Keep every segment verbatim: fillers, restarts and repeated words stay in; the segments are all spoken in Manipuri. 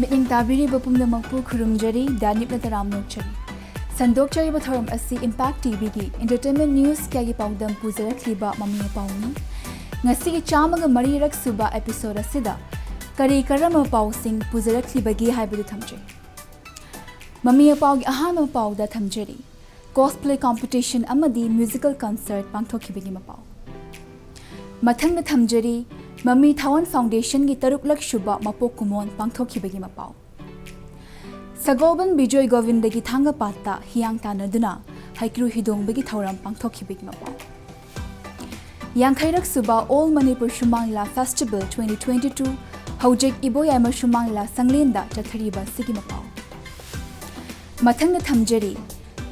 ꯃꯤꯠꯌꯦꯡ ꯇꯥꯕꯤꯔꯤꯕ ꯄꯨꯝꯅꯃꯛꯄꯨ ꯈꯨꯔꯨꯝꯖꯔꯤ, ꯗꯥꯅꯤꯞꯅ ꯇꯔꯥꯝꯅ ꯑꯣꯛꯆꯔꯤ꯫ ꯁꯟꯗꯣꯛꯆꯔꯤꯕ ꯊꯧꯔꯝ ꯑꯁꯤ Impact ꯇꯤꯚꯤꯒꯤ entertainment news ꯀꯌꯥꯒꯤ ꯄꯥꯎꯗꯝ ꯄꯨꯖꯔꯛꯂꯤꯕ ꯃꯃꯤ ꯑꯄꯥꯎꯅꯤ꯫ ꯉꯁꯤꯒꯤ ꯆꯥꯝꯃꯒ ꯃꯔꯤꯔꯛ ꯁꯨꯕ episode ꯑꯁꯤꯗ ꯀꯔꯤ ꯀꯔꯝꯕ ꯄꯥꯎꯁꯤꯡ ꯄꯨꯖꯔꯛꯂꯤꯕꯒꯦ ꯍꯥꯏꯕꯗꯨ ꯊꯝꯖꯩ꯫ ꯃꯃꯤ ꯑꯄꯥꯎꯒꯤ ꯑꯍꯥꯟꯕ ꯄꯥꯎꯗ ꯊꯝꯖꯔꯤ꯫ Cosplay competition ꯑꯃꯗꯤ musical concert ꯄꯥꯡꯊꯣꯛꯈꯤꯕꯒꯤ ꯃꯄꯥꯎ꯫ ꯃꯊꯪꯗ ꯊꯝꯖꯔꯤ, ꯃꯃꯤ ꯊꯥꯋꯟ Foundation ꯒꯤ ꯇꯔꯨꯛꯂꯛ ꯁꯨꯕ ꯃꯄꯣꯛ ꯀꯨꯝꯑꯣꯟ ꯄꯥꯡꯊꯣꯛꯈꯤꯕꯒꯤ ꯃꯄꯥꯎ꯫ ꯁꯒꯣꯜꯕꯟ ꯕꯤꯖꯣꯏ ꯒꯣꯕꯤꯟꯗꯒꯤ ꯊꯥꯡꯒꯄꯥꯠꯇ ꯍꯤꯌꯥꯡ ꯇꯥꯟꯅꯗꯨꯅ ꯍꯩꯀ꯭ꯔꯨ ꯍꯤꯗꯣꯡꯕꯒꯤ ꯊꯧꯔꯝ ꯄꯥꯡꯊꯣꯛꯈꯤꯕꯒꯤ ꯃꯄꯥꯎ꯫ ꯌꯥꯡꯈꯩꯔꯛ ꯁꯨꯕ All Manipur ꯁꯨꯃꯥꯡ ꯂꯤꯂꯥ Festival twenty twenty-two ꯍꯧꯖꯤꯛ ꯏꯕꯣꯌꯥꯏꯃ ꯁꯨꯃꯥꯡ ꯂꯤꯂꯥ ꯁꯪꯂꯦꯟꯗ ꯆꯠꯊꯔꯤꯕ ꯑꯁꯤꯒꯤ ꯃꯄꯥꯎ꯫ ꯃꯊꯪꯗ ꯊꯝꯖꯔꯤ,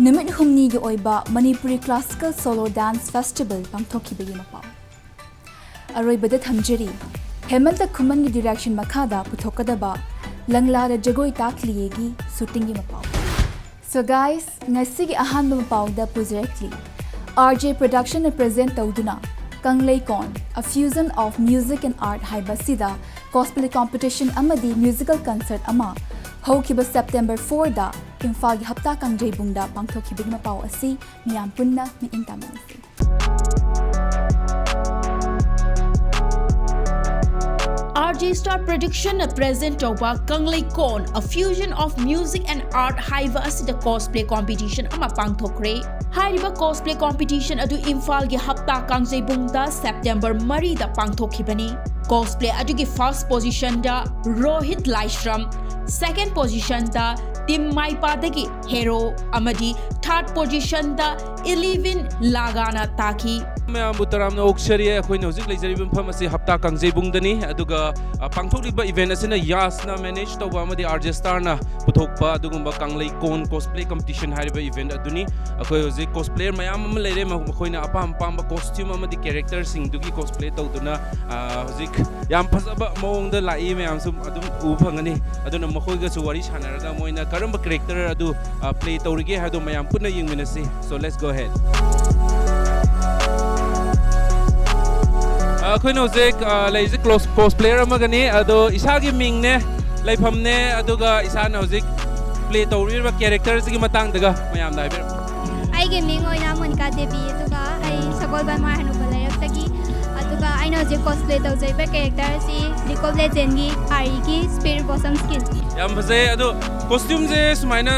ꯅꯨꯃꯤꯠ ꯍꯨꯝꯅꯤꯒꯤ ꯑꯣꯏꯕ Manipuri Classical Solo Dance Festival ꯄꯥꯡꯊꯣꯛꯈꯤꯕꯒꯤ ꯃꯄꯥꯎ꯫ ꯑꯔꯣꯏꯕꯗ ꯊꯝꯖꯔꯤ, ꯍꯦꯃꯟꯇ ꯈꯨꯃꯟꯒꯤ direction ꯃꯈꯥꯗ ꯄꯨꯊꯣꯛꯀꯗꯕ ꯂꯪꯂꯥꯗ ꯖꯒꯣꯏ ꯇꯥꯛꯂꯤꯌꯦꯒꯤ shooting ꯒꯤ ꯃꯄꯥꯎ꯫ So guys, ꯉꯁꯤꯒꯤ ꯑꯍꯥꯟꯕ ꯃꯄꯥꯎꯗ ꯄꯨꯖꯔꯛꯂꯤ꯫ RJ Production ꯅ present ꯇꯧꯗꯨꯅ ꯀꯪꯂꯩꯀꯣꯟ, A Fusion of Music and Art ꯍꯥꯏꯕ ꯑꯁꯤꯗ cosplay competition ꯑꯃꯗꯤ musical concert ꯑꯃ ꯍꯧꯈꯤꯕ September four ꯗ ꯏꯝꯐꯥꯜꯒꯤ ꯍꯞꯇꯥ ꯀꯥꯡꯖꯩꯕꯨꯡꯗ ꯄꯥꯡꯊꯣꯛꯈꯤꯕꯒꯤ ꯃꯄꯥꯎ ꯑꯁꯤ ꯃꯤꯌꯥꯝ ꯄꯨꯟꯅ ꯃꯤꯠꯌꯦꯡ ꯇꯥꯃꯤꯟꯅꯁꯤ꯫ RJ Star Production ꯅ present ꯇꯧꯕ ꯀꯪꯂꯩꯀꯣꯟ, A Fusion of Music and Art ꯍꯥꯏꯕ ꯑꯁꯤꯗ cosplay competition ꯑꯃ ꯄꯥꯡꯊꯣꯛꯈ꯭ꯔꯦ꯫ ꯍꯥꯏꯔꯤꯕ cosplay competition ꯑꯗꯨ ꯏꯝꯐꯥꯜꯒꯤ ꯍꯞꯇꯥ ꯀꯥꯡꯖꯩꯕꯨꯡꯗ September ꯃꯔꯤꯗ ꯄꯥꯡꯊꯣꯛꯈꯤꯕꯅꯤ꯫ Cosplay ꯑꯗꯨꯒꯤ first position ꯗ ꯔꯣꯍꯤꯠ ꯂꯥꯏꯁ꯭ꯔꯝ, second position ꯗ team ꯃꯥꯏꯄꯥꯗꯒꯤ ꯍꯦꯔꯣ ꯑꯃꯗꯤ third position ꯗ ꯏꯂꯤꯚꯤꯟ ꯂꯥꯒꯥꯅ ꯇꯥꯈꯤ꯫ ꯃꯌꯥꯝꯕꯨ ꯇꯔꯥꯝꯅ ꯑꯣꯛꯆꯔꯤ꯫ ꯑꯩꯈꯣꯏꯅ ꯍꯧꯖꯤꯛ ꯂꯩꯖꯔꯤꯕ ꯃꯐꯝ ꯑꯁꯤ ꯍꯞꯇꯥ ꯀꯥꯡꯖꯩꯕꯨꯡꯗꯅꯤ, ꯑꯗꯨꯒ, ꯑ, ꯄꯥꯡꯊꯣꯛꯂꯤꯕ event ꯑꯁꯤꯅ ꯌꯥꯁꯅ manage ꯇꯧꯕ ꯑꯃꯗꯤ RJ Star ꯅ ꯄꯨꯊꯣꯛꯄ ꯑꯗꯨꯒꯨꯝꯕ ꯀꯪꯂꯩꯀꯣꯟ cosplay competition ꯍꯥꯏꯔꯤꯕ event ꯑꯗꯨꯅꯤ꯫ ꯑꯩꯈꯣꯏ ꯍꯧꯖꯤꯛ cosplayer ꯃꯌꯥꯝ ꯑꯃ ꯂꯩꯔꯦ, ꯃꯈꯣꯏꯅ ꯑꯄꯥꯝ ꯑꯄꯥꯝꯕ costume ꯑꯃꯗꯤ character ꯁꯤꯡꯗꯨꯒꯤ cosplay ꯇꯧꯗꯨꯅ, ꯑ, ꯍꯧꯖꯤꯛ ꯌꯥꯝ ꯐꯖꯕ ꯃꯑꯣꯡꯗ ꯂꯥꯛꯏ, ꯃꯌꯥꯝꯁꯨ ꯑꯗꯨꯝ ꯎꯕ ꯐꯪꯒꯅꯤ꯫ ꯑꯗꯨꯅ ꯃꯈꯣꯏꯒꯁꯨ ꯋꯥꯔꯤ ꯁꯥꯟꯅꯔꯒ ꯃꯣꯏꯅ ꯀꯔꯝꯕ character ꯑꯗꯨ, ꯑ, play ꯇꯧꯔꯤꯒꯦ ꯍꯥꯏꯕꯗꯣ ꯃꯌꯥꯝ ꯄꯨꯟꯅ ꯌꯦꯡꯃꯤꯟꯅꯁꯤ꯫ So let's go ahead. ꯑ, ꯑꯩꯈꯣꯏꯅ ꯍꯧꯖꯤꯛ, ꯑ, ꯂꯩꯔꯤꯁꯦ close, cosplayer ꯑꯃꯒꯅꯤ꯫ ꯑꯗꯣ ꯏꯁꯥꯒꯤ ꯃꯤꯡꯅꯦ, ꯂꯩꯐꯝꯅꯦ, ꯑꯗꯨꯒ ꯏꯁꯥꯅ ꯍꯧꯖꯤꯛ ꯄ꯭ꯂꯦ ꯇꯧꯔꯤꯕ ꯀꯦꯔꯦꯛꯇꯔꯁꯤꯒꯤ ꯃꯇꯥꯡꯗꯒ ꯃꯌꯥꯝꯗ ꯍꯥꯏꯕꯤꯔꯛꯑꯣ꯫ ꯑꯩꯒꯤ ꯃꯤꯡ ꯑꯣꯏꯅ ꯃꯣꯅꯤꯀꯥ ꯗꯦꯕꯤ, ꯑꯗꯨꯒ ꯑꯩ ꯁꯒꯣꯜꯕꯟ ꯃꯣꯏꯔꯥꯡ ꯍꯅꯨꯕ ꯂꯩꯔꯛꯇꯒꯤ꯫ ꯑꯗꯨꯒ ꯑꯩꯅ ꯍꯧꯖꯤꯛ ꯀꯣꯁꯄ꯭ꯂꯦ ꯇꯧꯖꯔꯤꯕ ꯀꯦꯔꯦꯛꯇꯔꯁꯤ ꯂꯤꯛ ꯑꯣꯐ ꯂꯦꯖꯦꯟꯒꯤ ꯑꯥꯔꯤꯒꯤ ꯁ꯭ꯄꯤꯔꯤꯠ ꯕ꯭ꯂꯣꯁꯝ ꯁ꯭ꯀꯤꯟ꯫ ꯌꯥꯝ ꯐꯖꯩ꯫ ꯑꯗꯣ ꯀꯣꯁꯇ꯭ꯌꯨꯝꯁꯦ ꯁꯨꯃꯥꯏꯅ,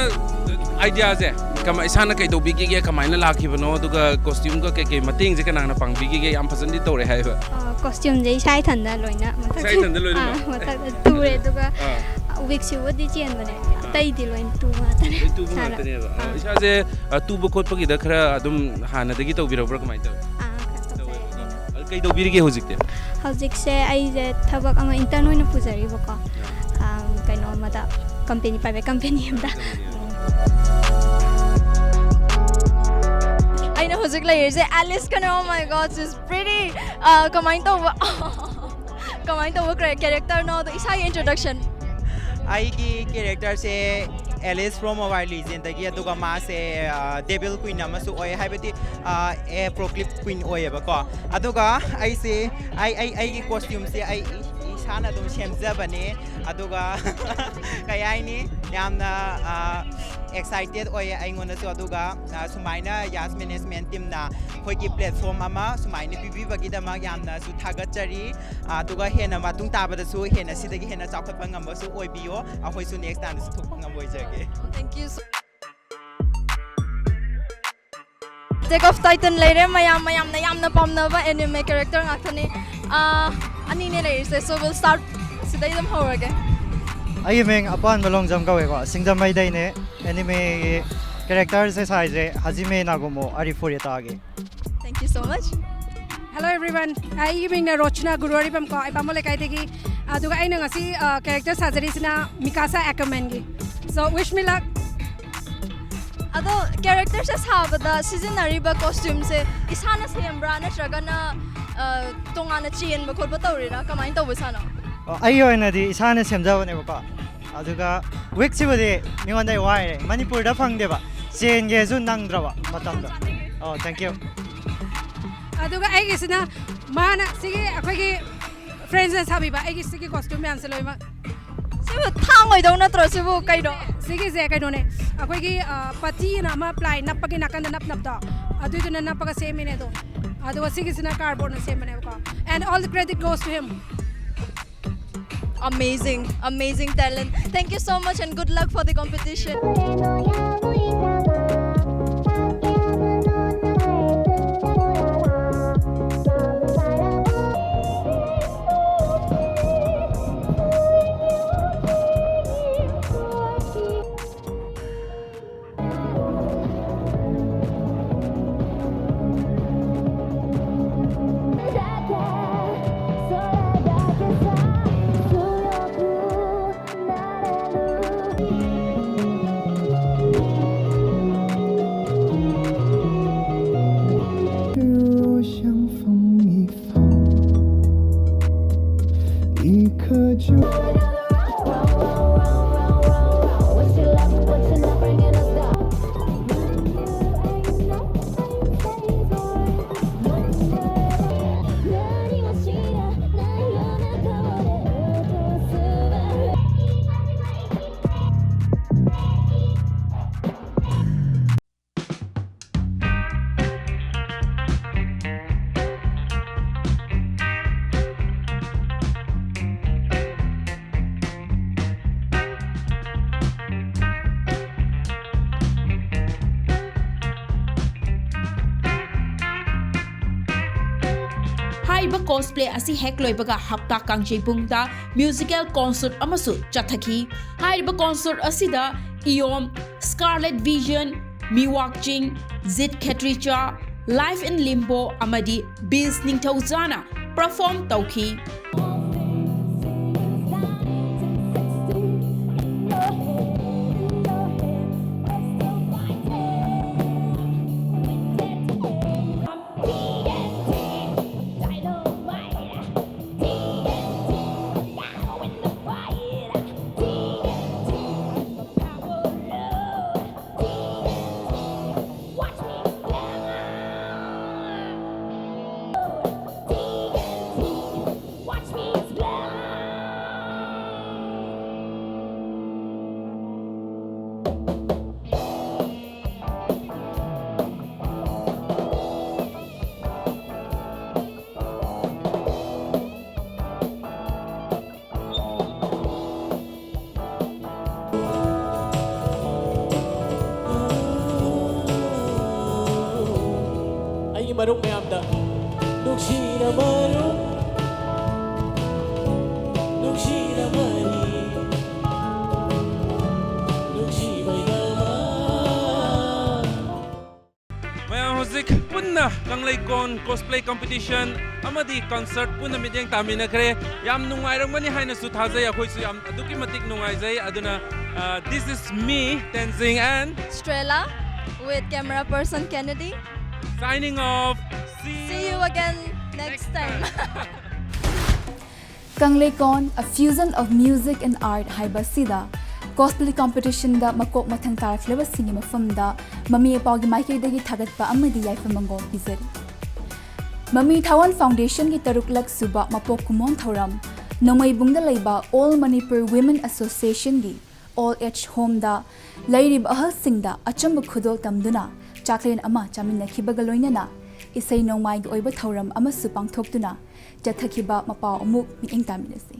ꯑꯥꯏꯗꯤꯌꯥꯁꯦ ꯀꯃꯥꯏ-, ꯏꯁꯥꯅ ꯀꯩꯗꯧꯕꯤꯈꯤꯒꯦ, ꯀꯃꯥꯏꯅ ꯂꯥꯛꯈꯤꯕꯅꯣ, ꯑꯗꯨꯒ ꯀꯣꯁꯇ꯭ꯌꯨꯝꯒ ꯀꯩꯀꯩ ꯃꯇꯦꯡꯁꯦ ꯀꯅꯥꯅ ꯄꯥꯡꯕꯤꯈꯤꯒꯦ? ꯌꯥꯝ ꯐꯖꯅꯗꯤ ꯇꯧꯔꯦ ꯍꯥꯏꯕ꯫ ꯀꯣꯁꯇ꯭ꯌꯨꯝꯁꯦ ꯏꯁꯥ ꯏꯊꯟꯗ ꯂꯣꯏꯅ ꯃꯊꯛ ꯏꯁꯥ ꯏꯊꯟꯗ ꯂꯣꯏꯅꯃꯛ? ꯑꯥ, ꯃꯊꯛ ꯇꯨꯔꯦ, ꯑꯗꯨꯒ ꯑꯥ꯫ ꯋꯤꯛꯁꯤꯕꯨꯗꯤ ꯆꯦꯟꯕꯅꯦ, ꯑꯇꯩꯗꯤ ꯂꯣꯏꯅ ꯇꯨꯕ ꯉꯥꯛꯇꯅꯦ꯫ ꯂꯣꯏ ꯇꯨꯕ ꯏꯁꯥꯅ꯫ ꯉꯥꯛꯇꯅꯦꯕ꯫ ꯑꯣ, ꯑꯥ꯫ ꯏꯁꯥꯁꯦ, ꯑ, ꯇꯨꯕ ꯈꯣꯠꯄꯒꯤꯗ ꯈꯔ ꯑꯗꯨꯝ ꯍꯥꯟꯅꯗꯒꯤ ꯇꯧꯕꯤꯔꯛꯄ꯭ꯔꯥ, ꯀꯃꯥꯏꯅ ꯇꯧꯋꯤ? ꯑꯥ, ꯈꯔ ꯇꯧꯖꯩ꯫ ꯇꯧꯋꯦꯕꯀꯣ꯫ ꯑꯗꯨ ꯀꯩꯗꯧꯕꯤꯔꯤꯒꯦ ꯍꯧꯖꯤꯛꯇꯤ? ꯍꯧꯖꯤꯛꯁꯦ ꯑꯩꯁꯦ ꯊꯕꯛ ꯑꯃ ꯏꯟꯇꯔꯟ ꯑꯣꯏꯅ ꯄꯨꯖꯔꯤꯕꯀꯣ꯫ ꯑꯥ, ꯀꯩꯅꯣ ꯑꯃꯗ, ꯀꯝꯄꯦꯅꯤ, ꯄ꯭ꯔꯥꯏꯚꯦꯠ ꯀꯝꯄꯦꯅꯤ ꯑꯃꯗ꯫ ꯑꯩꯅ ꯍꯧꯖꯤꯛ ꯂꯩꯔꯤꯁꯦ ꯑꯦꯂꯤꯁ ꯀꯅꯣ꯫ Oh my God, she's pretty. ꯑꯥ, ꯀꯃꯥꯏꯅ ꯇꯧꯕ, ꯀꯃꯥꯏꯅ ꯇꯧꯕ ꯀꯦꯔꯦꯛꯇꯔꯅꯣ ꯑꯗꯣ ꯏꯁꯥꯒꯤ ꯏꯟꯇ꯭ꯔꯣꯗꯛꯁꯟ꯫ ꯑꯩꯒꯤ ꯀꯦꯔꯦꯛꯇꯔꯁꯦ ꯑꯦꯂꯤꯁ ꯐ꯭ꯔꯣꯝ ꯃꯣꯕꯥꯏꯜ ꯂꯤꯖꯦꯟꯗꯒꯤ, ꯑꯗꯨꯒ ꯃꯥꯁꯦ ꯗꯦꯕꯤꯜ ꯀ꯭ꯋꯤꯟ ꯑꯃꯁꯨ ꯑꯣꯏ, ꯍꯥꯏꯕꯗꯤ ꯑꯦꯄꯣꯀ꯭ꯂꯤꯞ ꯀ꯭ꯋꯤꯟ ꯑꯣꯏꯌꯦꯕꯀꯣ꯫ ꯑꯗꯨꯒ ꯑꯩꯁꯦ, ꯑꯩ ꯑꯩ ꯑꯩꯒꯤ ꯀꯣꯁꯇ꯭ꯌꯨꯝꯁꯦ ꯑꯩ ꯏꯁꯥꯅ ꯑꯗꯨꯝ ꯁꯦꯝꯖꯕꯅꯦ꯫ ꯑꯗꯨꯒ ꯀꯩ ꯍꯥꯏꯅꯤ, ꯌꯥꯝꯅ ꯑꯦꯛꯁꯥꯏꯇꯦꯠ ꯑꯣꯏꯌꯦ ꯑꯩꯉꯣꯟꯗꯁꯨ꯫ ꯑꯗꯨꯒ ꯑ, ꯁꯨꯃꯥꯏꯅ ꯌꯥꯁ ꯃꯦꯅꯦꯖꯃꯦꯟ ꯇꯤꯝꯅ ꯑꯩꯈꯣꯏꯒꯤ ꯄ꯭ꯂꯦꯠꯐꯣꯝ ꯑꯃ ꯁꯨꯃꯥꯏꯅ ꯄꯤꯕꯤꯕꯒꯤꯗꯃꯛ ꯌꯥꯝꯅꯁꯨ ꯊꯥꯒꯠꯆꯔꯤ꯫ ꯑꯗꯨꯒ ꯍꯦꯟꯅ ꯃꯇꯨꯡ ꯇꯥꯕꯗꯁꯨ ꯍꯦꯟꯅ ꯁꯤꯗꯒꯤ ꯍꯦꯟꯅ ꯆꯥꯎꯈꯠꯄ ꯉꯝꯕꯁꯨ ꯑꯣꯏꯕꯤꯌꯣ꯫ ꯑꯩꯈꯣꯏꯁꯨ ꯅꯦꯛꯁ ꯇꯥꯏꯝꯗꯁꯨ ꯊꯣꯛꯄ ꯉꯝꯕ ꯑꯣꯏꯖꯒꯦ꯫ Thank you so. Attack of Titan ꯂꯩꯔꯦ, ꯃꯌꯥꯝ ꯃꯌꯥꯝꯅ ꯌꯥꯝꯅ ꯄꯥꯝꯅꯕ ꯑꯦꯅꯤꯃꯦ ꯀꯦꯔꯦꯛꯇꯔ ꯉꯥꯛꯇꯅꯦ꯫ ꯑꯥ, ꯑꯅꯤꯅꯦ ꯂꯩꯔꯤꯁꯦ, so we'll start. ꯁꯤꯗꯩ ꯑꯗꯨꯝ ꯍꯧꯔꯒꯦ꯫ ꯑꯩꯒꯤ ꯃꯤꯡ ꯑꯄꯥꯟꯕ Longjam ꯀꯧꯋꯦꯀꯣ, ꯁꯤꯡꯖꯃꯩꯗꯩꯅꯦ꯫ ꯑꯦꯅꯤꯃꯦꯒꯤ ꯀꯦꯔꯦꯛꯇꯔꯁꯦ ꯁꯥꯏꯁꯦ ꯍꯖꯤꯃꯦ ꯅꯥꯒꯨꯃꯣ ꯑꯔꯤꯐꯨꯔꯤꯇꯥꯒꯤ꯫ Thank you so much. Hello everyone, ꯑꯩꯒꯤ ꯃꯤꯡꯅ ꯔꯣꯆꯅꯥ ꯒꯨꯔꯨꯋꯥꯔꯤꯕꯝ ꯀꯣ, ꯑꯩ ꯄꯥꯃꯣ ꯂꯩꯀꯥꯏꯗꯒꯤ꯫ ꯑꯗꯨꯒ ꯑꯩꯅ ꯉꯁꯤ character ꯁꯥꯖꯔꯤꯁꯤꯅ ꯃꯤꯀꯥꯁꯥ ꯑꯦꯀꯔꯃꯦꯟꯒꯤ꯫ So wish me luck. ꯑꯗꯣ ꯀꯦꯔꯦꯛꯇꯔꯁꯦ ꯁꯥꯕꯗ ꯁꯤꯖꯤꯟꯅꯔꯤꯕ ꯀꯣꯁꯇ꯭ꯌꯨꯝꯁꯦ ꯏꯁꯥꯅ ꯁꯦꯝꯕ꯭ꯔꯥ ꯅꯠꯇ꯭ꯔꯒꯅ ꯑ, ꯇꯣꯉꯥꯟꯅ ꯆꯦꯟꯕ ꯈꯣꯠꯄ ꯇꯧꯔꯤꯔꯥ, ꯀꯃꯥꯏꯅ ꯇꯧꯕ ꯏꯁꯥꯅ? ꯑꯣ, ꯑꯩꯒꯤ ꯑꯣꯏꯅꯗꯤ ꯏꯁꯥꯅ ꯁꯦꯝꯖꯕꯅꯦꯕꯀꯣ꯫ ꯑꯗꯨꯒ ꯋꯤꯛꯁꯤꯕꯨꯗꯤ ꯃꯤꯉꯣꯟꯗꯒꯤ ꯋꯥꯏꯔꯦ, ꯃꯅꯤꯄꯨꯔꯗ ꯐꯪꯗꯦꯕ, ꯆꯦꯟꯒꯦꯁꯨ ꯅꯪꯗ꯭ꯔꯕ ꯃꯇꯝꯗꯣ꯫ ꯑꯣ, thank you. ꯑꯗꯨꯒ ꯑꯩꯒꯤꯁꯤꯅ ꯃꯥꯅ ꯁꯤꯒꯤ ꯑꯩꯈꯣꯏꯒꯤ ꯐ꯭ꯔꯦꯟꯁꯅ ꯁꯥꯕꯤꯕ ꯑꯩꯒꯤ ꯁꯤꯒꯤ ꯀꯣꯁꯇ꯭ꯌꯨꯝ ꯃꯌꯥꯝꯁꯦ ꯂꯣꯏꯅꯃꯛ꯫ ꯊꯥꯡ ꯑꯣꯏꯗꯧ ꯅꯠꯇ꯭ꯔꯣ ꯁꯤꯕꯨ? ꯀꯩꯅꯣ? ꯁꯤꯒꯤꯁꯦ ꯀꯩꯅꯣꯅꯦ, ꯑꯩꯈꯣꯏꯒꯤ ꯄꯇꯤ ꯑꯅ ꯑꯃ ꯄ꯭ꯂꯥꯏ ꯅꯞꯄꯒꯤ ꯅꯥꯀꯟꯗ ꯅꯞꯅꯕꯗꯣ, ꯑꯗꯨꯏꯗꯨꯅ ꯅꯞꯄꯒ ꯁꯦꯝꯃꯤꯅꯦ ꯑꯗꯣ꯫ ꯑꯗꯨꯒ ꯁꯤꯒꯤꯁꯤꯅ ꯀꯥꯔꯕꯣꯔꯗꯅ ꯁꯦꯝꯕꯅꯦꯕꯀꯣ. And all the credit goes to him. Amazing, amazing talent. Thank you so much and good luck for the competition. ꯍꯥꯏꯔꯤꯕ ꯀꯣꯁꯄ꯭ꯂꯦ ꯑꯁꯤ ꯍꯦꯛ ꯂꯣꯏꯕꯒ ꯍꯞꯇꯥ ꯀꯥꯡꯖꯩꯕꯨꯡꯗ ꯃ꯭ꯌꯨꯖꯤꯀꯦꯜ ꯀꯣꯟꯁꯔꯠ ꯑꯃꯁꯨ ꯆꯠꯊꯈꯤ꯫ ꯍꯥꯏꯔꯤꯕ ꯀꯣꯟꯁꯔꯠ ꯑꯁꯤꯗ ꯏꯌꯣꯝ, ꯁ꯭ꯀꯥꯔꯂꯦꯠ ꯚꯤꯖꯟ, ꯃꯤꯋꯥꯛ ꯆꯤꯡ, ꯖꯤꯠ ꯈꯦꯇ꯭ꯔꯤꯆꯥ, ꯂꯥꯏꯐ ꯏꯟ ꯂꯤꯝꯕꯣ ꯑꯃꯗꯤ ꯕꯤꯜꯁ ꯅꯤꯡꯊꯧꯖꯥꯅ ꯄꯔꯐꯣꯔꯝ ꯇꯧꯈꯤ꯫ ꯑꯩꯒꯤ ꯃꯔꯨꯞ ꯃꯌꯥꯝꯗ ꯅꯨꯡꯁꯤꯔꯕ ꯅꯨꯡꯁꯤꯔꯕꯅꯤ ꯅꯨꯡꯁꯤꯕꯩꯗꯃꯛ꯫ ꯃꯌꯥꯝ ꯍꯧꯖꯤꯛ ꯄꯨꯟꯅ ꯀꯪꯂꯩꯀꯣꯟ cosplay competition ꯑꯃꯗꯤ concert ꯄꯨꯟꯅ ꯃꯤꯠꯌꯦꯡ ꯇꯥꯃꯤꯟꯅꯈ꯭ꯔꯦ꯫ ꯌꯥꯝ ꯅꯨꯡꯉꯥꯏꯔꯝꯒꯅꯤ ꯍꯥꯏꯅꯁꯨ ꯊꯥꯖꯩ꯫ ꯑꯩꯈꯣꯏꯁꯨ ꯌꯥꯝ ꯑꯗꯨꯛꯀꯤ ꯃꯇꯤꯛ ꯅꯨꯡꯉꯥꯏꯖꯩ꯫ ꯑꯗꯨꯅ, uh, this is me, Tenzing, and Strela with camera person Kennedy. Signing off. See you again next time. Kangleikon, a fusion of music and art ꯍꯥꯏꯕ ꯑꯁꯤꯗ cosplay competitionꯗ ꯃꯀꯣꯛ ꯃꯊꯪ ꯇꯥꯔꯛꯂꯤꯕꯁꯤꯡꯒꯤ ꯃꯐꯝꯗ ꯃꯃꯤ ꯑꯄꯥꯎꯒꯤ ꯃꯥꯏꯀꯩꯗꯒꯤ ꯊꯥꯒꯠꯄ ꯑꯃꯗꯤ ꯌꯥꯏꯐ ꯃꯪꯒꯣꯜ ꯄꯤꯖꯔꯤ꯫ ꯃꯃꯤ ꯊꯥꯋꯟ Foundationꯒꯤ ꯇꯔꯨꯛꯂꯛ ꯁꯨꯕ ꯃꯄꯣꯛ ꯀꯨꯝꯑꯣꯟ ꯊꯧꯔꯝ ꯅꯣꯡꯃꯩꯕꯨꯡꯗ ꯂꯩꯕ All Manipur Women Associationꯒꯤ All Age Homeꯗ ꯂꯩꯔꯤꯕ ꯑꯍꯜꯁꯤꯡꯗ ꯑꯆꯝꯕ ꯈꯨꯗꯣꯜ ꯇꯝꯗꯨꯅ ꯆꯥꯛꯂꯦꯟ ꯑꯃ ꯆꯥꯃꯤꯟꯅꯈꯤꯕꯒ ꯂꯣꯏꯅꯅ ꯏꯁꯩ ꯅꯣꯡꯃꯥꯏꯒꯤ ꯑꯣꯏꯕ ꯊꯧꯔꯝ ꯑꯃꯁꯨ ꯄꯥꯡꯊꯣꯛꯇꯨꯅ ꯆꯠꯊꯈꯤꯕ ꯃꯄꯥꯎ ꯑꯃꯨꯛ ꯃꯤꯠꯌꯦꯡ ꯇꯥꯃꯤꯟꯅꯁꯤ꯫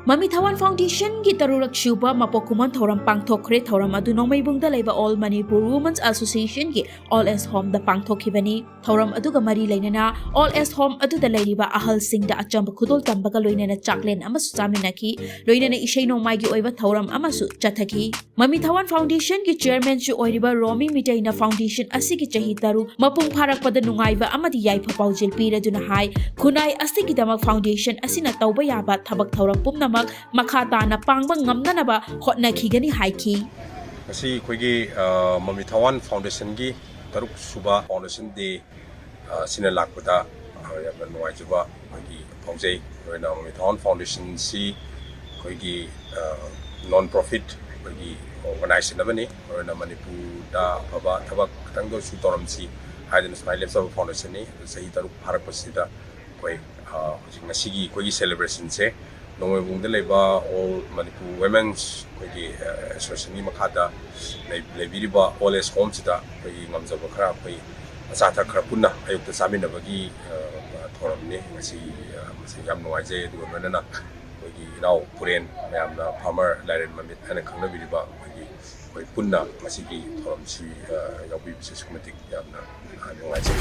ꯃꯃꯤ ꯊꯥꯋꯟ Foundationꯒꯤ ꯇꯔꯨꯛꯂꯛ ꯁꯨꯕ ꯃꯄꯣꯛ ꯀꯨꯝꯑꯣꯟ ꯊꯧꯔꯝ ꯄꯥꯡꯊꯣꯛꯈ꯭ꯔꯦ꯫ ꯊꯧꯔꯝ ꯑꯗꯨ ꯅꯣꯡꯃꯩꯕꯨꯡꯗ ꯂꯩꯕ All Manipur Women's Associationꯒꯤ All Age Homeꯗ ꯄꯥꯡꯊꯣꯛꯈꯤꯕꯅꯤ꯫ ꯊꯧꯔꯝ ꯑꯗꯨꯒ ꯃꯔꯤ ꯂꯩꯅꯅ All Age Home ꯑꯗꯨꯗ ꯂꯩꯔꯤꯕ ꯑꯍꯜꯁꯤꯡꯗ ꯑꯆꯝꯕ ꯈꯨꯗꯣꯜ ꯇꯝꯕꯒ ꯂꯣꯏꯅꯅ ꯆꯥꯛꯂꯦꯟ ꯑꯃꯁꯨ ꯆꯥꯃꯤꯟꯅꯈꯤ꯫ ꯂꯣꯏꯅꯅ ꯏꯁꯩ ꯅꯣꯡꯃꯥꯏꯒꯤ ꯑꯣꯏꯕ ꯊꯧꯔꯝ ꯑꯃꯁꯨ ꯆꯠꯊꯈꯤ꯫ ꯃꯃꯤ ꯊꯥꯋꯟ Foundationꯒꯤ chairmanꯁꯨ ꯑꯣꯏꯔꯤꯕ ꯔꯣꯃꯤ ꯃꯤꯇꯩꯅ foundation ꯑꯁꯤꯒꯤ ꯆꯍꯤ ꯇꯔꯨꯛ ꯃꯄꯨꯡ ꯐꯥꯔꯛꯄꯗ ꯅꯨꯡꯉꯥꯏꯕ ꯑꯃꯗꯤ ꯌꯥꯏꯐ ꯄꯥꯎꯖꯦꯜ ꯄꯤꯔꯗꯨꯅ ꯍꯥꯏ, ꯈꯨꯟꯅꯥꯏ ꯑꯁꯤꯒꯤꯗꯃꯛ foundation ꯑꯁꯤꯅ ꯇꯧꯕ ꯌꯥꯕ ꯊꯕꯛ ꯊꯧꯔꯝ ꯄꯨꯝꯅꯃꯛ ꯃꯈꯥ ꯇꯥꯅ ꯄꯥꯡꯕ ꯉꯝꯅꯅꯕ ꯍꯣꯠꯅꯈꯤꯒꯅꯤ ꯍꯥꯏꯈꯤ꯫ ꯉꯁꯤ ꯑꯩꯈꯣꯏꯒꯤ, ꯑ, ꯃꯃꯤ ꯊꯥꯋꯟ Foundationꯒꯤ ꯇꯔꯨꯛ ꯁꯨꯕ foundation day ꯑ, ꯁꯤꯅ ꯂꯥꯛꯄꯗ, ꯑ, ꯌꯥꯝꯅ ꯅꯨꯡꯉꯥꯏꯖꯕ ꯑꯩꯈꯣꯏꯒꯤ ꯐꯥꯎꯖꯩ꯫ ꯃꯔꯨꯑꯣꯏꯅ ꯃꯃꯤ ꯊꯥꯋꯟ Foundationꯁꯤ ꯑꯩꯈꯣꯏꯒꯤ, ꯑ, non profit ꯑꯩꯈꯣꯏꯒꯤ organization ꯑꯃꯅꯤ꯫ ꯃꯔꯨꯑꯣꯏꯅ ꯃꯅꯤꯄꯨꯔꯗ ꯑꯐꯕ ꯊꯕꯛ ꯈꯤꯇꯪꯗ ꯑꯣꯏꯔꯁꯨ ꯇꯧꯔꯝꯁꯤ ꯍꯥꯏꯗꯅ ꯁꯨꯃꯥꯏꯅ ꯂꯦꯞꯆꯕ foundationꯅꯤ꯫ ꯑꯗꯨ ꯆꯍꯤ ꯇꯔꯨꯛ ꯐꯥꯔꯛꯄꯁꯤꯗ ꯑꯩꯈꯣꯏ, ꯑ, ꯍꯧꯖꯤꯛ ꯉꯁꯤꯒꯤ ꯑꯩꯈꯣꯏꯒꯤ celebrationꯁꯦ ꯅꯣꯡꯃꯥꯏꯕꯨꯡꯗ ꯂꯩꯕ All Manipur Women's ꯑꯩꯈꯣꯏꯒꯤ ꯑꯦꯁꯣꯁꯤꯌꯦꯁꯟꯒꯤ ꯃꯈꯥꯗ ꯂꯩ- ꯂꯩꯕꯤꯔꯤꯕ Old Age Homeꯁꯤꯗ ꯑꯩꯈꯣꯏꯒꯤ ꯉꯝꯖꯕ ꯈꯔ ꯑꯩꯈꯣꯏ ꯑꯆꯥ ꯑꯊꯛ ꯈꯔ ꯄꯨꯟꯅ ꯑꯌꯨꯛꯇ ꯆꯥꯃꯤꯟꯅꯕꯒꯤ ꯊꯧꯔꯝꯅꯤ ꯉꯁꯤ꯫ ꯃꯁꯤ ꯌꯥꯝ ꯅꯨꯡꯉꯥꯏꯖꯩ꯫ ꯑꯗꯨꯒ ꯂꯣꯏꯅꯅ ꯑꯩꯈꯣꯏꯒꯤ ꯏꯅꯥꯎ ꯄꯨꯔꯦꯟ ꯃꯌꯥꯝꯅ farmer ꯂꯥꯏꯔꯦꯟ ꯃꯃꯤꯠ ꯍꯥꯏꯅ ꯈꯪꯅꯕꯤꯔꯤꯕ ꯑꯩꯈꯣꯏꯒꯤ ꯑꯩꯈꯣꯏ ꯄꯨꯟꯅ ꯃꯁꯤꯒꯤ ꯊꯧꯔꯝꯁꯤ ꯌꯥꯎꯕꯤꯕꯁꯦ ꯑꯁꯨꯛꯀꯤ ꯃꯇꯤꯛ ꯌꯥꯝꯅ ꯅꯨꯡꯉꯥꯏꯖꯩ꯫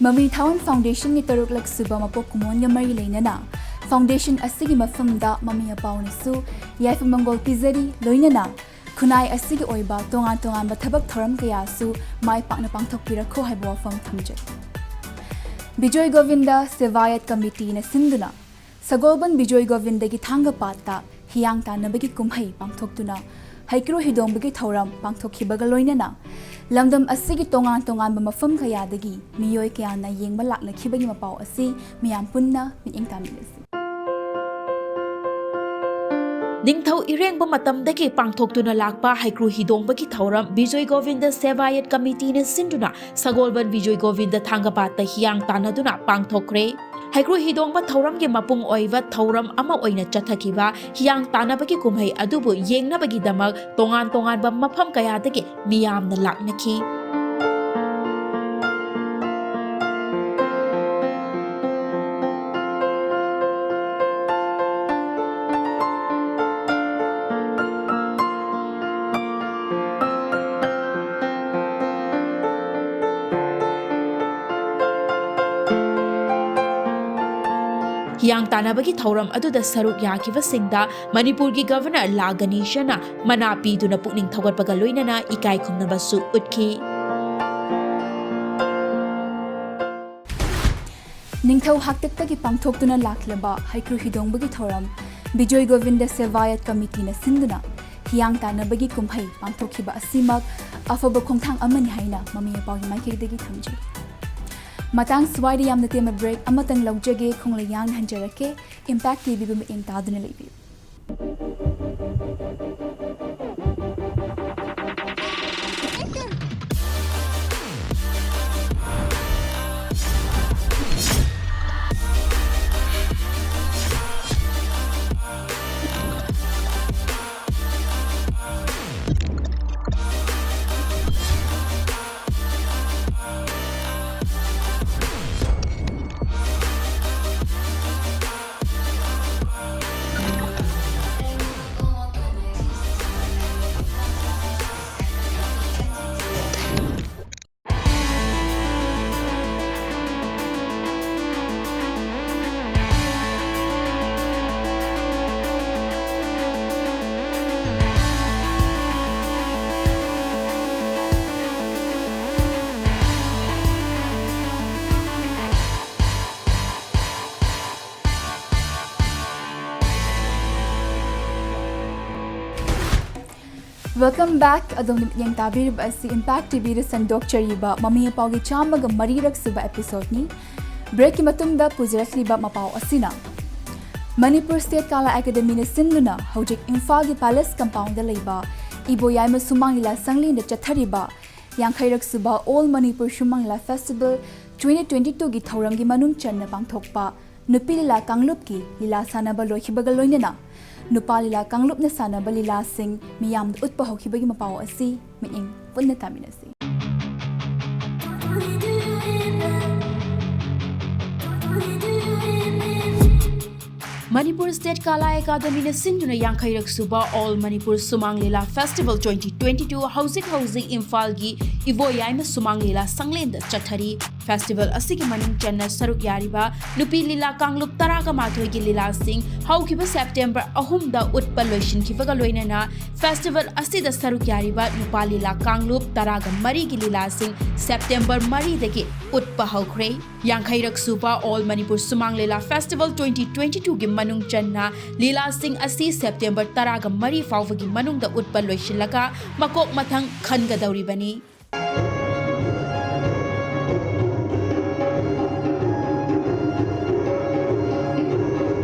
ꯃꯃꯤ ꯊꯥꯋꯟ ꯐꯥꯎꯟꯗꯦꯁꯟꯒꯤ ꯇꯔꯨꯛꯂꯛ ꯁꯨꯕ ꯃꯄꯣꯛ ꯀꯨꯝꯑꯣꯟꯒ ꯃꯔꯤ ꯂꯩꯅꯅ ꯐꯥꯎꯟꯗꯦꯁꯟ ꯑꯁꯤꯒꯤ ꯃꯐꯝꯗ ꯃꯃꯤ ꯑꯄꯥꯎꯅꯁꯨ ꯌꯥꯏꯐ ꯃꯪꯒꯣꯜ ꯄꯤꯖꯔꯤ꯫ ꯂꯣꯏꯅꯅ ꯈꯨꯟꯅꯥꯏ ꯑꯁꯤꯒꯤ ꯑꯣꯏꯕ ꯇꯣꯉꯥꯟ ꯇꯣꯉꯥꯟꯕ ꯊꯕꯛ ꯊꯧꯔꯝ ꯀꯌꯥꯁꯨ ꯃꯥꯏ ꯄꯥꯛꯅ ꯄꯥꯡꯊꯣꯛꯄꯤꯔꯛꯈꯣ ꯍꯥꯏꯕ ꯋꯥꯐꯝ ꯊꯝꯖꯩ꯫ ꯕꯤꯖꯣꯏ ꯒꯣꯕꯤꯟꯗ ꯁꯦꯕꯥꯌꯠ ꯀꯃꯤꯇꯤꯅ ꯁꯤꯟꯗꯨꯅ ꯁꯒꯣꯜꯕꯟ ꯕꯤꯖꯣꯏ ꯒꯣꯕꯤꯟꯗꯒꯤ ꯊꯥꯡꯒ ꯄꯥꯠꯇ ꯍꯤꯌꯥꯡ ꯇꯥꯟꯅꯕꯒꯤ ꯀꯨꯝꯍꯩ ꯄꯥꯡꯊꯣꯛꯇꯨꯅ ꯍꯩꯀ꯭ꯔꯨ ꯍꯤꯗꯣꯡꯕꯒꯤ ꯊꯧꯔꯝ ꯄꯥꯡꯊꯣꯛꯈꯤꯕꯒ ꯂꯣꯏꯅꯅ ꯂꯝꯗꯝ ꯑꯁꯤꯒꯤ ꯇꯣꯉꯥꯟ ꯇꯣꯉꯥꯟꯕ ꯃꯐꯝ ꯀꯌꯥꯗꯒꯤ ꯃꯤꯑꯣꯏ ꯀꯌꯥꯅ ꯌꯦꯡꯕ ꯂꯥꯛꯅꯈꯤꯕꯒꯤ ꯃꯄꯥꯎ ꯑꯁꯤ ꯃꯤꯌꯥꯝ ꯄꯨꯟꯅ ꯃꯤꯠꯌꯦꯡ ꯇꯥꯃꯤꯟꯅꯁꯤ꯫ ꯅꯤꯡꯊꯧ ꯏꯔꯦꯡꯕ ꯃꯇꯝꯗꯒꯤ ꯄꯥꯡꯊꯣꯛꯇꯨꯅ ꯂꯥꯛꯄ ꯍꯩꯀ꯭ꯔꯨ ꯍꯤꯗꯣꯡꯕꯒꯤ ꯊꯧꯔꯝ ꯕꯤꯖꯣꯏ ꯒꯣꯕꯤꯟꯗ ꯁꯦꯕꯥꯌꯠ ꯀꯃꯤꯇꯤꯅ ꯁꯤꯟꯗꯨꯅ ꯁꯒꯣꯜꯕꯟ ꯕꯤꯖꯣꯏ ꯒꯣꯕꯤꯟꯗ ꯊꯥꯡꯒꯄꯥꯠꯇ ꯍꯤꯌꯥꯡ ꯇꯥꯟꯅꯗꯨꯅ ꯄꯥꯡꯊꯣꯛꯈ꯭ꯔꯦ꯫ ꯍꯩꯀ꯭ꯔꯨ ꯍꯤꯗꯣꯡꯕ ꯊꯧꯔꯝꯒꯤ ꯃꯄꯨꯡ ꯑꯣꯏꯕ ꯊꯧꯔꯝ ꯑꯃ ꯑꯣꯏꯅ ꯆꯠꯊꯈꯤꯕ ꯍꯤꯌꯥꯡ ꯇꯥꯟꯅꯕꯒꯤ ꯀꯨꯝꯍꯩ ꯑꯗꯨꯕꯨ ꯌꯦꯡꯅꯕꯒꯤꯗꯃꯛ ꯇꯣꯉꯥꯟ ꯇꯣꯉꯥꯟꯕ ꯃꯐꯝ ꯀꯌꯥꯗꯒꯤ ꯃꯤꯌꯥꯝꯅ ꯂꯥꯛꯅꯈꯤ꯫ ꯍꯤꯌꯥꯡ ꯇꯥꯟꯅꯕꯒꯤ ꯊꯧꯔꯝ ꯑꯗꯨꯗ ꯁꯔꯨꯛ ꯌꯥꯈꯤꯕꯁꯤꯡꯗ ꯃꯅꯤꯄꯨꯔꯒꯤ ꯒꯚꯔꯅꯔ ꯂꯥ ꯒꯅꯦꯁꯟꯅ ꯃꯅꯥ ꯄꯤꯗꯨꯅ ꯄꯨꯛꯅꯤꯡ ꯊꯧꯒꯠꯄꯒ ꯂꯣꯏꯅꯅ ꯏꯀꯥꯏ ꯈꯨꯝꯅꯕꯁꯨ ꯎꯠꯈꯤ꯫ ꯅꯤꯡꯊꯧ ꯍꯥꯛꯇꯛꯇꯒꯤ ꯄꯥꯡꯊꯣꯛꯇꯨꯅ ꯂꯥꯛꯂꯕ ꯍꯩꯀ꯭ꯔꯨ ꯍꯤꯗꯣꯡꯕꯒꯤ ꯊꯧꯔꯝ ꯕꯤꯖꯣꯏ ꯒꯣꯕꯤꯟꯗ ꯁꯦꯕꯥꯌꯠ ꯀꯃꯤꯇꯤꯅ ꯁꯤꯟꯗꯨꯅ ꯍꯤꯌꯥꯡ ꯇꯥꯟꯅꯕꯒꯤ ꯀꯨꯝꯍꯩ ꯄꯥꯡꯊꯣꯛꯈꯤꯕ ꯑꯁꯤꯃꯛ ꯑꯐꯕ ꯈꯣꯡꯊꯥꯡ ꯑꯃꯅꯤ ꯍꯥꯏꯅ ꯃꯃꯤ ꯑꯄꯥꯎꯒꯤ ꯃꯥꯏꯀꯩꯗꯒꯤ ꯊꯝꯖꯩ꯫ ꯃꯇꯥꯡ ꯁ꯭ꯋꯥꯏꯗ ꯌꯥꯝꯅ ꯇꯦꯟꯕ ꯕ꯭ꯔꯦꯛ ꯑꯃꯇꯪ ꯂꯧꯖꯒꯦ꯫ ꯈꯣꯡꯂꯩ ꯌꯥꯡꯅ ꯍꯟꯖꯔꯛꯀꯦ꯫ ꯏꯝꯄꯦꯛ ꯇꯤꯚꯤꯕꯨ ꯃꯤꯠꯌꯦꯡ ꯇꯥꯗꯨꯅ ꯂꯩꯕꯤꯌꯨ꯫ Welcome back. ꯑꯗꯣꯝꯅ ꯃꯤꯠꯌꯦꯡ ꯇꯥꯕꯤꯔꯤꯕ ꯑꯁꯤ Impact ꯇꯤꯚꯤꯗ ꯁꯟꯗꯣꯛꯆꯔꯤꯕ ꯃꯃꯤ ꯃꯄꯥꯎꯒꯤ ꯆꯥꯝꯃꯒ ꯃꯔꯤꯔꯛ ꯁꯨꯕ episodeꯅꯤ꯫ Breakꯀꯤ ꯃꯇꯨꯡꯗ ꯄꯨꯖꯔꯛꯂꯤꯕ ꯃꯄꯥꯎ ꯑꯁꯤꯅ ꯃꯅꯤꯄꯨꯔ State ꯀꯂꯥ ꯑꯦꯀꯥꯗꯃꯤꯅ ꯁꯤꯟꯗꯨꯅ ꯍꯧꯖꯤꯛ ꯏꯝꯐꯥꯜꯒꯤ Palace Compoundꯗ ꯂꯩꯕ ꯏꯕꯣꯌꯥꯏꯃ ꯁꯨꯃꯥꯡ ꯂꯤꯂꯥ ꯁꯪꯂꯦꯟꯗ ꯆꯠꯊꯔꯤꯕ ꯌꯥꯡꯈꯩꯔꯛ ꯁꯨꯕ All Manipur ꯁꯨꯃꯥꯡ ꯂꯤꯂꯥ Festival twenty twenty twoꯒꯤ ꯊꯧꯔꯝꯒꯤ ꯃꯅꯨꯡ ꯆꯟꯅ ꯄꯥꯡꯊꯣꯛꯄ ꯅꯨꯄꯤ ꯂꯤꯂꯥ ꯀꯥꯡꯂꯨꯞꯀꯤ ꯂꯤꯂꯥ ꯁꯥꯟꯅꯕ ꯂꯣꯏꯈꯤꯕꯒ ꯂꯣꯏꯅꯅ ꯅꯨꯄꯥ ꯂꯤꯂꯥ ꯀꯥꯡꯂꯨꯞꯅ ꯁꯥꯟꯅꯕ ꯂꯤꯂꯥꯁꯤꯡ ꯃꯤꯌꯥꯝꯗ ꯎꯠꯄ ꯍꯧꯈꯤꯕꯒꯤ ꯃꯄꯥꯎ ꯑꯁꯤ ꯃꯤꯠꯌꯦꯡ ꯄꯨꯟꯅ ꯇꯥꯃꯤꯟꯅꯁꯤ꯫ ꯃꯅꯤꯄꯨꯔ State ꯀꯂꯥ ꯑꯦꯀꯥꯗꯃꯤꯅ ꯁꯤꯟꯗꯨꯅ ꯌꯥꯡꯈꯩꯔꯛ ꯁꯨꯕ All Manipur ꯁꯨꯃꯥꯡ ꯂꯤꯂꯥ Festival twenty twenty two ꯍꯧꯖꯤꯛ ꯍꯧꯖꯤꯛ ꯏꯝꯐꯥꯜꯒꯤ ꯏꯕꯣꯌꯥꯏꯃ ꯁꯨꯃꯥꯡ ꯂꯤꯂꯥ ꯁꯪꯂꯦꯟꯗ ꯆꯠꯊꯔꯤ꯫ Festival ꯑꯁꯤꯒꯤ ꯃꯅꯨꯡ ꯆꯟꯅ ꯁꯔꯨꯛ ꯌꯥꯔꯤꯕ ꯅꯨꯄꯤ ꯂꯤꯂꯥ ꯀꯥꯡꯂꯨꯞ ꯇꯔꯥꯒ ꯃꯥꯊꯣꯏꯒꯤ ꯂꯤꯂꯥꯁꯤꯡ ꯍꯧꯈꯤꯕ September ꯑꯍꯨꯝꯗ ꯎꯠꯄ ꯂꯣꯏꯁꯤꯟꯈꯤꯕꯒ ꯂꯣꯏꯅꯅ festival ꯑꯁꯤꯗ ꯁꯔꯨꯛ ꯌꯥꯔꯤꯕ ꯅꯨꯄꯥ ꯂꯤꯂꯥ ꯀꯥꯡꯂꯨꯞ ꯇꯔꯥꯒ ꯃꯔꯤꯒꯤ ꯂꯤꯂꯥꯁꯤꯡ September ꯃꯔꯤꯗꯒꯤ ꯎꯠꯄ ꯍꯧꯈ꯭ꯔꯦ꯫ ꯌꯥꯡꯈꯩꯔꯛ ꯁꯨꯕ All Manipur ꯁꯨꯃꯥꯡ ꯂꯤꯂꯥ Festival twenty twenty twoꯒꯤ ꯃꯅꯨꯡ ꯆꯟꯅ ꯂꯤꯂꯥꯁꯤꯡ ꯑꯁꯤ September ꯇꯔꯥꯒ ꯃꯔꯤ ꯐꯥꯎꯕꯒꯤ ꯃꯅꯨꯡꯗ ꯎꯠꯄ ꯂꯣꯏꯁꯤꯜꯂꯒ ꯃꯀꯣꯛ ꯃꯊꯪ ꯈꯟꯒꯗꯧꯔꯤꯕꯅꯤ꯫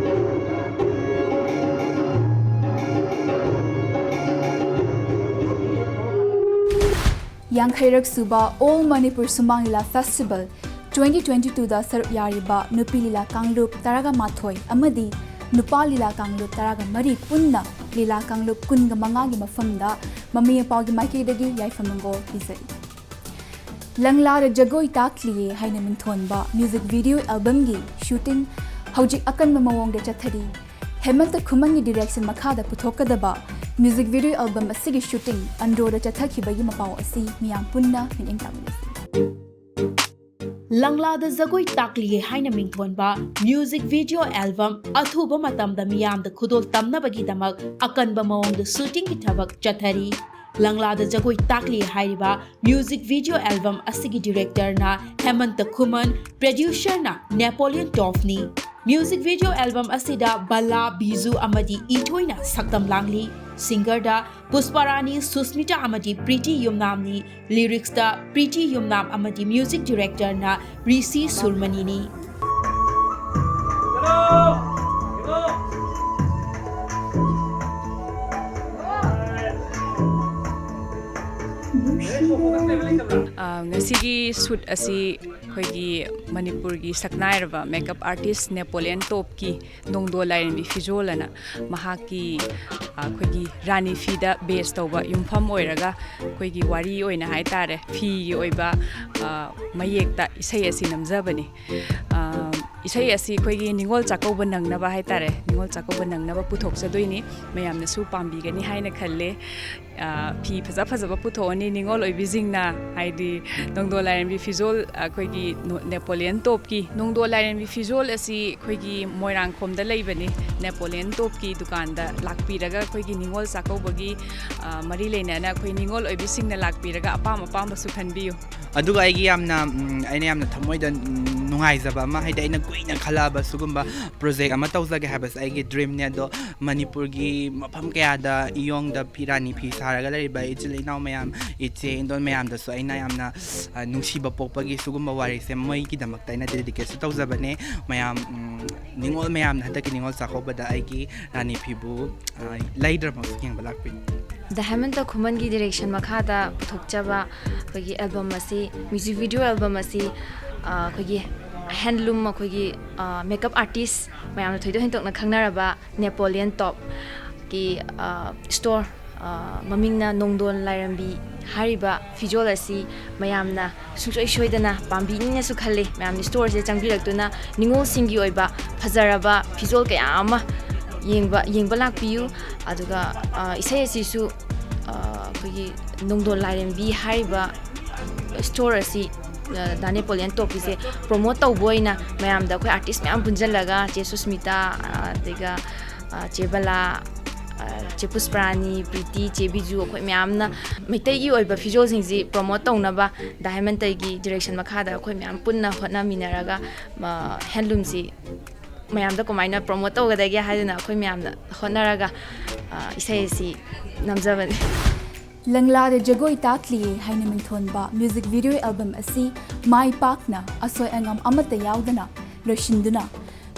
ꯌꯥꯡꯈꯩꯔꯛ ꯁꯨꯕ All Manipur ꯁꯨꯃꯥꯡ ꯂꯤꯂꯥ Festival twenty twenty twoꯗ ꯁꯔꯨꯛ ꯌꯥꯔꯤꯕ ꯅꯨꯄꯤ ꯂꯤꯂꯥ ꯀꯥꯡꯂꯨꯞ ꯇꯔꯥꯒ ꯃꯥꯊꯣꯏ ꯑꯃꯗꯤ ꯅꯨꯄꯥ ꯂꯤꯂꯥ ꯀꯥꯡꯂꯨꯞ ꯇꯔꯥꯒ ꯃꯔꯤ ꯄꯨꯟꯅ ꯂꯤꯂꯥ ꯀꯥꯡꯂꯨꯞ ꯀꯨꯟꯒ ꯃꯉꯥꯒꯤ ꯃꯐꯝꯗ ꯃꯃꯤ ꯃꯄꯥꯎꯒꯤ ꯃꯥꯏꯀꯩꯗꯒꯤ ꯌꯥꯏꯐ ꯃꯪꯒꯣꯜ ꯄꯤꯖꯔꯤ꯫ ꯂꯪꯂꯥꯗ ꯖꯒꯣꯏ ꯇꯥꯛꯂꯤꯌꯦ ꯍꯥꯏꯅ ꯃꯤꯡꯊꯣꯟꯕ music video albumꯒꯤ shooting ꯍꯧꯖꯤꯛ ꯑꯀꯟꯕ ꯃꯑꯣꯡꯗ ꯆꯠꯊꯔꯤ꯫ ꯍꯦꯃꯟꯇ ꯈꯨꯃꯟꯒꯤ direction ꯃꯈꯥꯗ ꯄꯨꯊꯣꯛꯀꯗꯕ music video album ꯑꯁꯤꯒꯤ shooting ꯑꯟꯗ꯭ꯔꯣꯗ ꯆꯠꯊꯈꯤꯕꯒꯤ ꯃꯄꯥꯎ ꯑꯁꯤ ꯃꯤꯌꯥꯝ ꯄꯨꯟꯅ ꯃꯤꯠꯌꯦꯡ ꯇꯥꯃꯤꯟꯅꯁꯤ꯫ ꯂꯪꯂꯥꯗ ꯖꯒꯣꯏ ꯇꯥꯛꯂꯤꯌꯦ ꯍꯥꯏꯅ ꯃꯤꯡꯊꯣꯟꯕ music video album ꯑꯊꯨꯕ ꯃꯇꯝꯗ ꯃꯤꯌꯥꯝꯗ ꯈꯨꯗꯣꯜ ꯇꯝꯅꯕꯒꯤꯗꯃꯛ ꯑꯀꯟꯕ ꯃꯑꯣꯡꯗ shootingꯒꯤ ꯊꯕꯛ ꯆꯠꯊꯔꯤ꯫ ꯂꯪꯂꯥꯗ ꯖꯒꯣꯏ ꯇꯥꯛꯂꯤ ꯍꯥꯏꯔꯤꯕ music video album ꯑꯁꯤꯒꯤ directorꯅ ꯍꯦꯃꯟꯇ ꯈꯨꯃꯟ, producerꯅ ꯅꯦꯄꯣꯂꯤꯌꯟ ꯇꯣꯐꯅꯤ꯫ Music video album ꯑꯁꯤꯗ ꯕꯂꯥ, ꯕꯤꯖꯨ ꯑꯃꯗꯤ ꯏꯊꯣꯏꯅ ꯁꯛꯇꯝ ꯂꯥꯡꯂꯤ꯫ ꯁꯤꯡꯒꯔꯗ ꯄꯨꯁꯄꯥꯔꯥꯅꯤ, ꯁꯨꯁꯃꯤꯇꯥ ꯑꯃꯗꯤ ꯄ꯭ꯔꯤꯇꯤ ꯌꯨꯝꯅꯥꯝꯅꯤ꯫ ꯂꯤꯔꯤꯛꯁꯇ ꯄ꯭ꯔꯤꯇꯤ ꯌꯨꯝꯅꯥꯝ ꯑꯃꯗꯤ ꯃ꯭ꯌꯨꯖꯤꯛ ꯗꯤꯔꯦꯛꯇꯔꯅ ꯔꯤꯁꯤ ꯁꯨꯔꯃꯅꯤꯅꯤ꯫ ꯑ, ꯉꯁꯤꯒꯤ ꯁꯨꯠ ꯑꯁꯤ ꯑꯩꯈꯣꯏꯒꯤ ꯃꯅꯤꯄꯨꯔꯒꯤ ꯁꯛꯅꯥꯏꯔꯕ ꯃꯦꯀꯞ ꯑꯥꯔꯇꯤꯁ ꯅꯦꯄꯣꯂꯤꯌꯟ ꯇꯣꯞꯀꯤ ꯅꯣꯡꯗꯣꯜ ꯂꯥꯏꯔꯦꯝꯕꯤ ꯐꯤꯖꯣꯜ ꯑꯅ ꯃꯍꯥꯛꯀꯤ, ꯑ, ꯑꯩꯈꯣꯏꯒꯤ ꯔꯥꯅꯤ ꯐꯤꯗ ꯕꯦꯁ ꯇꯧꯕ ꯌꯨꯝꯐꯝ ꯑꯣꯏꯔꯒ ꯑꯩꯈꯣꯏꯒꯤ ꯋꯥꯔꯤ ꯑꯣꯏꯅ ꯍꯥꯏ ꯇꯥꯔꯦ, ꯐꯤꯒꯤ ꯑꯣꯏꯕ, ꯑ, ꯃꯌꯦꯛꯇ ꯏꯁꯩ ꯑꯁꯤ ꯅꯝꯖꯕꯅꯤ꯫ ꯑ, ꯏꯁꯩ ꯑꯁꯤ ꯑꯩꯈꯣꯏꯒꯤ ꯅꯤꯉꯣꯜ ꯆꯥꯛꯀꯧꯕ ꯅꯪꯅꯕ ꯍꯥꯏ ꯇꯥꯔꯦ, ꯅꯤꯉꯣꯜ ꯆꯥꯛꯀꯧꯕ ꯅꯪꯅꯕ ꯄꯨꯊꯣꯛꯆꯗꯣꯏꯅꯤ꯫ ꯃꯌꯥꯝꯅꯁꯨ ꯄꯥꯝꯕꯤꯒꯅꯤ ꯍꯥꯏꯅ ꯈꯜꯂꯦ꯫ ꯑ, ꯐꯤ ꯐꯖ ꯐꯖꯕ ꯄꯨꯊꯣꯛꯑꯅꯤ ꯅꯤꯉꯣꯜ ꯑꯣꯏꯕꯤꯁꯤꯡꯅ, ꯍꯥꯏꯗꯤ ꯅꯣꯡꯗꯣꯜ ꯂꯥꯏꯔꯦꯝꯕꯤ ꯐꯤꯖꯣꯜ, ꯑꯩꯈꯣꯏꯒꯤ ꯅꯣ-, ꯅꯦꯄꯣꯂꯤꯌꯟ ꯇꯣꯞꯀꯤ ꯅꯣꯡꯗꯣꯜ ꯂꯥꯏꯔꯦꯝꯕꯤ ꯐꯤꯖꯣꯜ ꯑꯁꯤ ꯑꯩꯈꯣꯏꯒꯤ ꯃꯣꯏꯔꯥꯡꯈꯣꯝꯗ ꯂꯩꯕꯅꯤ꯫ ꯅꯦꯄꯣꯂꯤꯌꯟ ꯇꯣꯞꯀꯤ ꯗꯨꯀꯥꯟꯗ ꯂꯥꯛꯄꯤꯔꯒ ꯑꯩꯈꯣꯏꯒꯤ ꯅꯤꯉꯣꯜ ꯆꯥꯛꯀꯧꯕꯒꯤ, ꯑ, ꯃꯔꯤ ꯂꯩꯅꯅ ꯑꯩꯈꯣꯏ ꯅꯤꯉꯣꯜ ꯑꯣꯏꯕꯤꯁꯤꯡꯅ ꯂꯥꯛꯄꯤꯔꯒ ꯑꯄꯥꯝ ꯑꯄꯥꯝꯕꯁꯨ ꯈꯟꯕꯤꯌꯨ꯫ ꯑꯗꯨꯒ ꯑꯩꯒꯤ ꯌꯥꯝꯅ, ꯎꯝ, ꯑꯩꯅ ꯌꯥꯝꯅ ꯊꯃꯣꯏꯗ, ꯎꯝ, ꯅꯨꯡꯉꯥꯏꯖꯕ ꯑꯃ, ꯍꯥꯏꯗꯤ ꯑꯩꯅ ꯀꯨꯏꯅ ꯈꯜꯂꯛꯑꯕ ꯁꯤꯒꯨꯝꯕ ꯄ꯭ꯔꯣꯖꯦꯛ ꯑꯃ ꯇꯧꯖꯒꯦ ꯍꯥꯏꯕꯁꯦ ꯑꯩꯒꯤ ꯗ꯭ꯔꯤꯝꯅꯦ꯫ ꯑꯗꯣ ꯃꯅꯤꯄꯨꯔꯒꯤ ꯃꯐꯝ ꯀꯌꯥꯗ ꯏꯌꯣꯡꯗ ꯐꯤ, ꯔꯥꯅꯤ ꯐꯤ ꯁꯥꯔꯒ ꯂꯩꯔꯤꯕ ꯏꯆꯤꯜ ꯏꯅꯥꯎ ꯃꯌꯥꯝ, ꯏꯆꯦ ꯏꯟꯗꯣꯜ ꯃꯌꯥꯝꯗꯁꯨ ꯑꯩꯅ ꯌꯥꯝꯅ, ꯑ, ꯅꯨꯡꯁꯤꯕ ꯄꯣꯛꯄꯒꯤ ꯁꯤꯒꯨꯝꯕ ꯋꯥꯔꯤꯁꯦ ꯃꯣꯏꯒꯤꯗꯃꯛꯇ ꯑꯩꯅ ꯗꯦꯗꯤꯀꯦꯠꯁꯨ ꯇꯧꯖꯕꯅꯦ꯫ ꯃꯌꯥꯝ, ꯎꯝ, ꯅꯤꯉꯣꯜ ꯃꯌꯥꯝꯅ ꯍꯟꯗꯛꯀꯤ ꯅꯤꯉꯣꯜ ꯆꯥꯛꯀꯧꯕꯗ ꯑꯩꯒꯤ ꯔꯥꯅꯤ ꯐꯤꯕꯨ, ꯑ, ꯂꯩꯗ꯭ꯔꯃꯛꯁꯨ ꯌꯦꯡꯕ ꯂꯥꯛꯄꯤꯌꯨ꯫ ꯗ ꯍꯦꯃꯟꯇ ꯈꯨꯃꯟꯒꯤ ꯗꯤꯔꯦꯛꯁꯟ ꯃꯈꯥꯗ ꯄꯨꯊꯣꯛꯆꯕ ꯑꯩꯈꯣꯏꯒꯤ ꯑꯦꯜꯕꯝ ꯑꯁꯤ, ꯃ꯭ꯌꯨꯖꯤꯛ ꯚꯤꯗꯤꯑꯣ ꯑꯦꯜꯕꯝ ꯑꯁꯤ, ꯑ, ꯑꯩꯈꯣꯏꯒꯤ ꯍꯦꯟꯂꯨꯝ, ꯑꯩꯈꯣꯏꯒꯤ, ꯑ, ꯃꯦꯀꯞ ꯑꯥꯔꯇꯤꯁ ꯃꯌꯥꯝꯅ ꯊꯣꯏꯗꯣꯛ ꯍꯦꯟꯗꯣꯛꯅ ꯈꯪꯅꯔꯕ ꯅꯦꯄꯣꯂꯤꯌꯟ ꯇꯣꯞꯀꯤ, ꯑ, ꯁ꯭ꯇꯣꯔ, ꯑ, ꯃꯃꯤꯡꯅ ꯅꯣꯡꯗꯣꯟ ꯂꯥꯏꯔꯦꯝꯕꯤ ꯍꯥꯏꯔꯤꯕ ꯐꯤꯖꯣꯜ ꯑꯁꯤ ꯃꯌꯥꯝꯅ ꯁꯨꯡꯁꯣꯏ ꯁꯣꯏꯗꯅ ꯄꯥꯝꯕꯤꯅꯤꯅꯁꯨ ꯈꯜꯂꯤ꯫ ꯃꯌꯥꯝꯅ ꯁ꯭ꯇꯣꯔꯁꯦ ꯆꯪꯕꯤꯔꯛꯇꯨꯅ ꯅꯤꯉꯣꯜꯁꯤꯡꯒꯤ ꯑꯣꯏꯕ ꯐꯖꯔꯕ ꯐꯤꯖꯣꯜ ꯀꯌꯥ ꯑꯃ ꯌꯦꯡꯕ, ꯌꯦꯡꯕ ꯂꯥꯛꯄꯤꯌꯨ꯫ ꯑꯗꯨꯒ, ꯑ, ꯏꯁꯩ ꯑꯁꯤꯁꯨ, ꯑ, ꯑꯩꯈꯣꯏꯒꯤ ꯅꯣꯡꯗꯣꯟ ꯂꯥꯏꯔꯦꯝꯕꯤ ꯍꯥꯏꯔꯤꯕ ꯁ꯭ꯇꯣꯔ ꯑꯁꯤ, ꯑ, ꯗꯥ ꯅꯦꯄꯣꯂꯤꯌꯟ ꯇꯣꯞꯀꯤꯁꯦ ꯄ꯭ꯔꯣꯃꯣꯠ ꯇꯧꯕ ꯑꯣꯏꯅ ꯃꯌꯥꯝꯗ ꯑꯩꯈꯣꯏ ꯑꯥꯔꯇꯤꯁ ꯃꯌꯥꯝ ꯄꯨꯟꯁꯤꯜꯂꯒ ꯆꯦ ꯁꯨꯁꯃꯤꯇꯥ, ꯑ, ꯑꯗꯨꯒ, ꯑ, ꯆꯦ ꯕꯂꯥ, ꯑ, ꯆꯦ ꯄꯨꯁꯄꯔꯥꯅꯤ, ꯄ꯭ꯔꯤꯇꯤ, ꯆꯦ ꯕꯤꯖꯨ, ꯑꯩꯈꯣꯏ ꯃꯌꯥꯝꯅ ꯃꯩꯇꯩꯒꯤ ꯑꯣꯏꯕ ꯐꯤꯖꯣꯜꯁꯤꯡꯁꯤ ꯄ꯭ꯔꯣꯃꯣꯠ ꯇꯧꯅꯕ ꯗꯥ ꯍꯦꯃꯟꯇꯒꯤ ꯗꯤꯔꯦꯛꯁꯟ ꯃꯈꯥꯗ ꯑꯩꯈꯣꯏ ꯃꯌꯥꯝ ꯄꯨꯟꯅ ꯍꯣꯠꯅꯃꯤꯟꯅꯔꯒ, ꯑ, ꯍꯦꯟꯂꯨꯝꯁꯤ ꯃꯌꯥꯝꯗ ꯀꯃꯥꯏꯅ ꯄ꯭ꯔꯣꯃꯣꯠ ꯇꯧꯒꯗꯒꯦ ꯍꯥꯏꯗꯨꯅ ꯑꯩꯈꯣꯏ ꯃꯌꯥꯝꯅ ꯍꯣꯠꯅꯔꯒ, ꯑ, ꯏꯁꯩ ꯑꯁꯤ ꯅꯝꯖꯕꯅꯤ꯫ ꯂꯪꯂꯥꯗ ꯖꯒꯣꯏ ꯇꯥꯛꯂꯤꯌꯦ ꯍꯥꯏꯅ ꯃꯤꯡꯊꯣꯟꯕ ꯃ꯭ꯌꯨꯖꯤꯛ ꯚꯤꯗꯤꯑꯣ ꯑꯦꯜꯕꯝ ꯑꯁꯤ ꯃꯥꯏ ꯄꯥꯛꯅ ꯑꯁꯣꯏ ꯑꯉꯥꯝ ꯑꯃꯠꯇ ꯌꯥꯎꯗꯅ ꯂꯣꯏꯁꯤꯟꯗꯨꯅ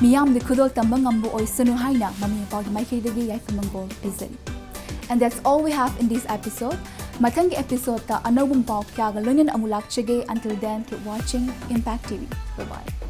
ꯃꯤꯌꯥꯝꯗ ꯈꯨꯗꯣꯜ ꯇꯝꯕ ꯉꯝꯕ ꯑꯣꯏꯁꯅꯨ ꯍꯥꯏꯅ ꯃꯃꯤ ꯃꯄꯥꯒꯤ ꯃꯥꯏꯀꯩꯗꯒꯤ ꯌꯥꯏꯐ ꯃꯪꯒꯣꯜ ꯄꯤꯖꯔꯤ꯫ And that's all we have in this episode. ꯃꯊꯪꯒꯤ episode ꯇ ꯑꯅꯧꯕ ꯄꯥꯎ ꯀꯌꯥꯒ ꯂꯣꯏꯅꯅ ꯑꯃꯨꯛ ꯂꯥꯛꯆꯒꯦ. Until then, keep watching Impact T V. Bye bye.